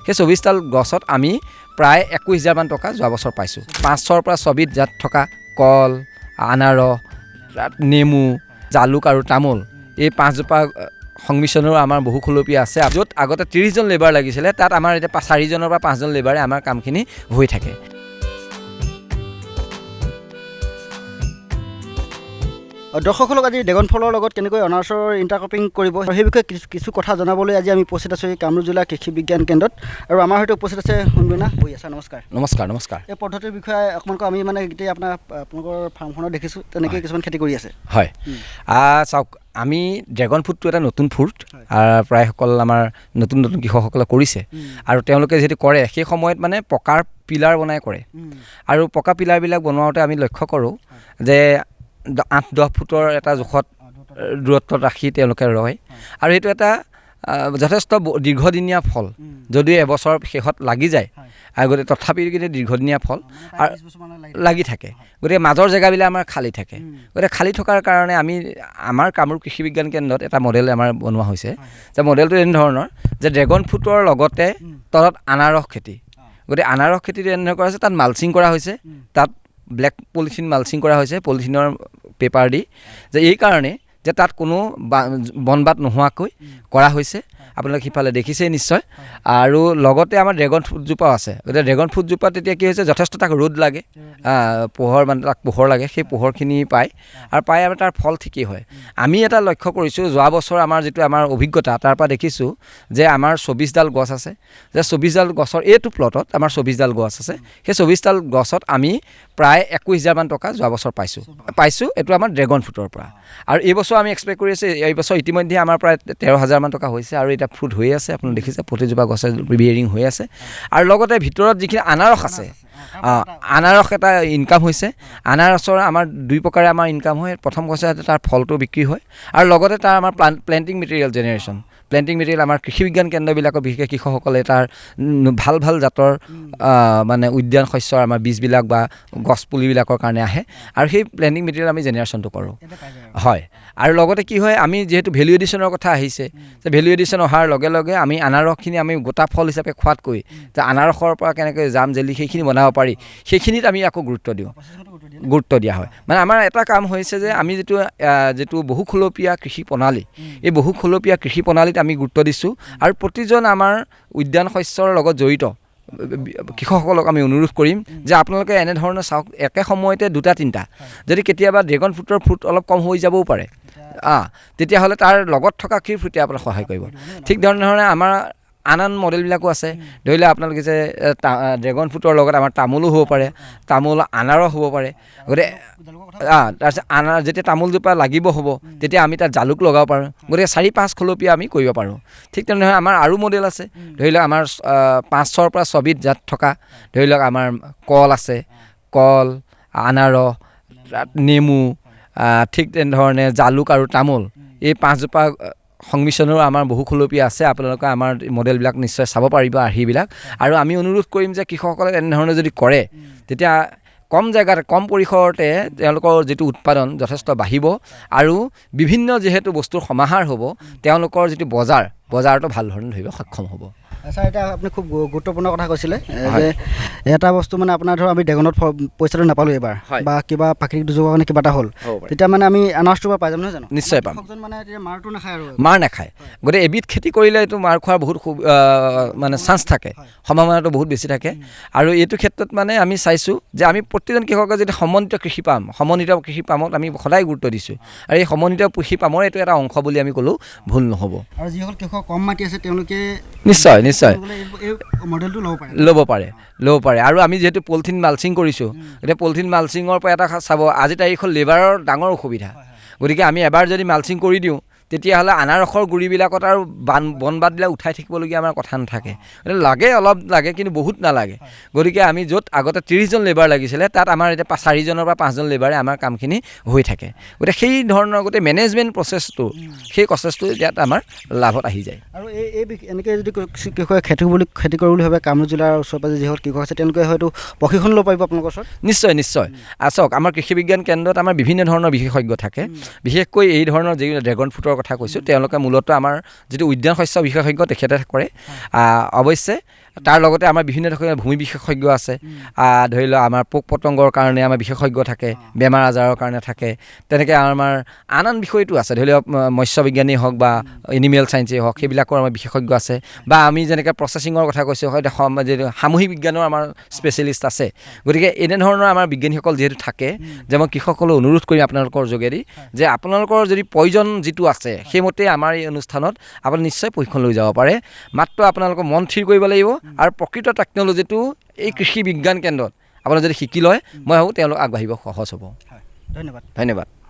সেই 24ডাল গছত আমি প্ৰায় 21 হাজাৰমান টকা যোৱা বছৰ পাইছোঁ। 5ৰ পৰা 6বিধ জাত থকা কল, আনাৰস, নেমু, জালুক আৰু তামোল, এই পাঁচজোপা সংমিশ্ৰণৰো আমাৰ বহু খলপীয়া আছে, য'ত আগতে 30জন লেবাৰ লাগিছিলে, তাত আমাৰ এতিয়া 4জনৰ পৰা 5জন লেবাৰে আমাৰ কামখিনি হৈ থাকে। দৰ্শকসকলক আজি ড্ৰেগন ফলৰ লগত কেনেকৈ অনাৰসৰ ইণ্টাৰক্ৰপিং কৰিব, সেই বিষয়ে কিছু কথা জনাবলৈ আজি আমি উপস্থিত আছোঁ এই কামৰূপ জিলা কৃষি বিজ্ঞান কেন্দ্ৰত আৰু আমাৰ সৈতে উপস্থিত আছে সোণবিনা ভূঞা। ছাৰ, নমস্কাৰ। নমস্কাৰ, নমস্কাৰ। এই পদ্ধতিৰ বিষয়ে অকণমান আমি মানে গোটেই আপোনালোকৰ ফাৰ্মখনত দেখিছোঁ, তেনেকৈ কিছুমান খেতি কৰি আছে। হয়, চাওক, আমি ড্ৰেগন ফ্ৰুটটো এটা নতুন ফ্ৰুট, প্ৰায়সকল আমাৰ নতুন নতুন কৃষকসকলে কৰিছে আৰু তেওঁলোকে যিহেতু কৰে, সেই সময়ত মানে পকাৰ পিলাৰ বনাই কৰে আৰু পকা পিলাৰবিলাক বনোৱাওঁতে আমি লক্ষ্য কৰোঁ যে 8-10 ফুটৰ এটা জোখত দূৰত্বত ৰাখি তেওঁলোকে ৰয় আৰু সেইটো এটা যথেষ্ট দীৰ্ঘদিনীয়া ফল, যদিও এবছৰ শেষত লাগি যায় আৰু গতিকে তথাপিও কিন্তু দীৰ্ঘদিনীয়া ফল আৰু লাগি থাকে। গতিকে মাজৰ জেগাবিলাক আমাৰ খালী থাকে। গতিকে খালী থকাৰ কাৰণে আমি আমাৰ কামৰূপ কৃষি বিজ্ঞান কেন্দ্ৰত এটা মডেল আমাৰ বনোৱা হৈছে যে মডেলটো এনেধৰণৰ যে ড্ৰেগন ফ্ৰুটৰ লগতে তলত আনাৰস খেতি। গতিকে আনাৰস খেতিটো এনেধৰণৰ কৰা হৈছে, তাত মালচিং কৰা হৈছে, তাত ব্লেক পলিথিন মালচিং কৰা হৈছে, পলিথিনৰ পেপাৰ দি, যে এই কাৰণে যে তাত কোনো বন বাত নোহোৱাকৈ কৰা হৈছে। আপোনালোকে সিফালে দেখিছেই নিশ্চয়। আৰু লগতে আমাৰ ড্ৰেগন ফ্ৰুটজোপাও আছে। গতিকে ড্ৰেগন ফ্ৰুটজোপা তেতিয়া কি হৈছে, যথেষ্ট তাক ৰ'দ লাগে, পোহৰ, মানে তাক পোহৰ লাগে, সেই পোহৰখিনি পায় আৰু পাই আৰু তাৰ ফল ঠিকেই হয়। আমি এটা লক্ষ্য কৰিছোঁ, যোৱা বছৰ আমাৰ যিটো আমাৰ অভিজ্ঞতা, তাৰ পৰা দেখিছোঁ যে আমাৰ 24ডাল গছ আছে, যে 24ডাল গছৰ এইটো প্লটত আমাৰ 24ডাল গছ আছে, সেই 24ডাল গছত আমি প্ৰায় 21 হাজাৰমান টকা যোৱা বছৰ পাইছোঁ। এইটো আমাৰ ড্ৰেগন ফ্ৰুটৰ পৰা। আৰু এইবছৰ আমি এক্সপেক্ট কৰি আছোঁ, এইবছৰ ইতিমধ্যে আমাৰ প্ৰায় 13 হাজাৰমান টকা হৈছে আৰু এতিয়া ফ্ৰুট হৈয়ে আছে। আপুনি দেখিছে, প্ৰতিজোপা গছে বিয়েৰিং হৈ আছে আৰু লগতে ভিতৰত যিখিনি আনাৰস আছে, আনাৰস এটা ইনকাম হৈছে। আনাৰসৰ আমাৰ দুই প্ৰকাৰে আমাৰ ইনকাম হয়। প্ৰথম কথা, তাৰ ফলটো বিক্ৰী হয় আৰু লগতে তাৰ আমাৰ planting material generation, planting material আমাৰ কৃষি বিজ্ঞান কেন্দ্ৰবিলাকৰ বিশেষকৈ কৃষকসকলে তাৰ ভাল ভাল জাতৰ মানে উদ্যান শস্যৰ আমাৰ বীজবিলাক বা গছ পুলিবিলাকৰ কাৰণে আহে আৰু সেই প্লেণ্টিং মেটেৰিয়েল আমি জেনেৰেশ্যনটো কৰোঁ। হয়, আৰু লগতে কি হয়, আমি যিহেতু ভেলু এডিশ্যনৰ কথা আহিছে, যে ভেলু এডিশ্যন অহাৰ লগে লগে আমি আনাৰসখিনি আমি গোটা ফল হিচাপে খোৱাতকৈ যে আনাৰসৰ পৰা কেনেকৈ জাম, জেলি সেইখিনি বনাব পাৰি, সেইখিনিত আমি আকৌ গুৰুত্ব দিওঁ, গুৰুত্ব দিয়া হয়। মানে আমাৰ এটা কাম হৈছে যে আমি যিটো বহুখলপীয়া কৃষি প্ৰণালী, এই বহুখলপীয়া কৃষি প্ৰণালীত আমি গুৰুত্ব দিছোঁ আৰু প্ৰতিজন আমাৰ উদ্যান শস্যৰ লগত জড়িত কৃষকসকলক আমি অনুৰোধ কৰিম যে আপোনালোকে এনেধৰণৰ চাওক, একে সময়তে দুটা তিনিটা, যদি কেতিয়াবা ড্ৰেগন ফ্ৰুটৰ ফ্ৰুট অলপ কম হৈ যাবও পাৰে, তেতিয়াহ'লে তাৰ লগত থকা কি ফ্ৰুটে আপোনাক সহায় কৰিব। ঠিক ধৰণে আমাৰ আন আন মডেলবিলাকো আছে। ধৰি লওক, আপোনালোকে যে ড্ৰেগন ফ্ৰুটৰ লগত আমাৰ তামোলো হ'ব পাৰে, তামোল, আনাৰস হ'ব পাৰে। গতিকে তাৰপিছত আনাৰ যেতিয়া তামোলজোপা লাগিব হ'ব, তেতিয়া আমি তাত জালুক লগাব পাৰোঁ। গতিকে চাৰি পাঁচ খলপীয়া আমি কৰিব পাৰোঁ। ঠিক তেনেধৰণে আমাৰ আৰু মডেল আছে। ধৰি লওক, আমাৰ 5ৰ পৰা 6বিধ জাত থকা, ধৰি লওক, আমাৰ কল আছে, কল, আনাৰস, নেমু, ঠিক তেনেধৰণে জালুক আৰু তামোল, এই পাঁচজোপা সংমিশ্ৰণৰো আমাৰ বহু খলপীয়া আছে। আপোনালোকে আমাৰ মডেলবিলাক নিশ্চয় চাব পাৰিব, আৰ্হিবিলাক। আৰু আমি অনুৰোধ কৰিম যে কৃষকসকলে এনেধৰণে যদি কৰে, তেতিয়া কম জেগাত, কম পৰিসৰতে তেওঁলোকৰ যিটো উৎপাদন যথেষ্ট বাঢ়িব আৰু বিভিন্ন যিহেতু বস্তুৰ সমাহাৰ হ'ব, তেওঁলোকৰ যিটো বজাৰ, বজাৰটো ভাল ধৰণে ধৰিব সক্ষম হ'ব। ছাৰ, এতিয়া আপুনি খুব গুৰুত্বপূৰ্ণ কথা কৈছিলে যে এটা বস্তু মানে আপোনাৰ ধৰক আমি ড্ৰেগনত পইচাটো নাপালোঁ এইবাৰ বা কিবা প্ৰাকৃতিক দুৰ্যোগৰ কাৰণে কিবা এটা হ'ল, তেতিয়া মানে আমি আনাৰসটোৰ পৰা পাই যাম, নহয় জানো? নিশ্চয় পাম। কৃষকজন মানে তেতিয়া মাৰটো নাখায় আৰু। মাৰ নাখায়। গতিকে এবিধ খেতি কৰিলে এইটো মাৰ খোৱাৰ বহুত মানে চান্স থাকে, সম্ভাৱনাটো বহুত বেছি থাকে। আৰু এইটো ক্ষেত্ৰত মানে আমি চাইছোঁ যে আমি প্ৰতিজন কৃষকে যদি সমন্বিত কৃষি পাম, সমন্বিত কৃষি পামত আমি সদায় গুৰুত্ব দিছোঁ আৰু এই সমন্বিত কৃষি পামৰ এইটো এটা অংশ বুলি আমি ক'লেও ভুল নহ'ব। আৰু যিসকল কৃষক কম মাটি আছে, তেওঁলোকে নিশ্চয় নিশ্চয় এই মডেলটো ল'ব পাৰে। ল'ব পাৰে, ল'ব পাৰে। আৰু আমি যিহেতু পলিথিন মালচিং কৰিছোঁ, এতিয়া পলিথিন মালচিঙৰ পৰা এটা চাব, আজি তাৰিখত লেবাৰৰ ডাঙৰ অসুবিধা। গতিকে আমি এবাৰ যদি মালচিং কৰি দিওঁ, তেতিয়াহ'লে আনাৰসৰ গুৰিবিলাকত আৰু বন বাতবিলাক উঠাই থাকিবলগীয়া আমাৰ কথা নাথাকে। লাগে, অলপ লাগে, কিন্তু বহুত নালাগে। গতিকে আমি য'ত আগতে 30জন লেবাৰ লাগিছিলে, তাত আমাৰ এতিয়া 4জনৰ পৰা 5জন লেবাৰে আমাৰ কামখিনি হৈ থাকে। গতিকে সেই ধৰণৰ গোটেই মেনেজমেণ্ট প্ৰচেছটো, সেই প্ৰচেছটো ইয়াত আমাৰ লাভত আহি যায়। আৰু এই এনেকৈ যদি কৃষকে খেতি কৰোঁ বুলি ভাবে, কামৰূপ জিলাৰ ওচৰে পাজৰে যিসকল কৃষক আছে, তেওঁলোকে হয়তো প্ৰশিক্ষণ ল'ব পাৰিব আপোনালোকৰ ওচৰত। নিশ্চয়, নিশ্চয়। চাওক, আমাৰ কৃষি বিজ্ঞান কেন্দ্ৰত আমাৰ বিভিন্ন ধৰণৰ বিশেষজ্ঞ থাকে। বিশেষকৈ এই ধৰণৰ যি ড্ৰেগন ফ্ৰুটৰ কথা কৈছোঁ, তেওঁলোকে মূলতঃ আমাৰ যিটো উদ্যান শস্য বিশেষজ্ঞ, তেখেতে কৰে। অৱশ্যে তাৰ লগতে আমাৰ বিভিন্ন ধৰণৰ ভূমি বিশেষজ্ঞ আছে। ধৰি লওক আমাৰ পোক পতংগৰ কাৰণে আমাৰ বিশেষজ্ঞ থাকে, বেমাৰ আজাৰৰ কাৰণে থাকে, তেনেকৈ আমাৰ আন আন বিষয়তো আছে। ধৰি লওক মৎস্য বিজ্ঞানেই হওক বা এনিমেল ছায়েন্সেই হওক, সেইবিলাকৰ আমাৰ বিশেষজ্ঞ আছে। বা আমি যেনেকৈ প্ৰচেছিঙৰ কথা কৈছোঁ, হয়তো সামূহিক বিজ্ঞানৰ আমাৰ স্পেচিয়েলিষ্ট আছে। গতিকে এনেধৰণৰ আমাৰ বিজ্ঞানীসকল যিহেতু থাকে, যে মই কৃষকসকলক অনুৰোধ কৰিম আপোনালোকৰ যোগেদি যে আপোনালোকৰ যদি প্ৰয়োজন যিটো আছে সেইমতে আমাৰ এই অনুষ্ঠানত আপুনি নিশ্চয় প্ৰশিক্ষণ লৈ যাব পাৰে। মাত্ৰ আপোনালোকৰ মন থিৰ কৰিব লাগিব আৰু প্ৰকৃত টেকন'লজিটো এই কৃষি বিজ্ঞান কেন্দ্ৰত আপোনালোকে যদি শিকি লয়, মই ভাবোঁ তেওঁলোক আগবাঢ়িব সহজ হ'ব। ধন্যবাদ। ধন্যবাদ।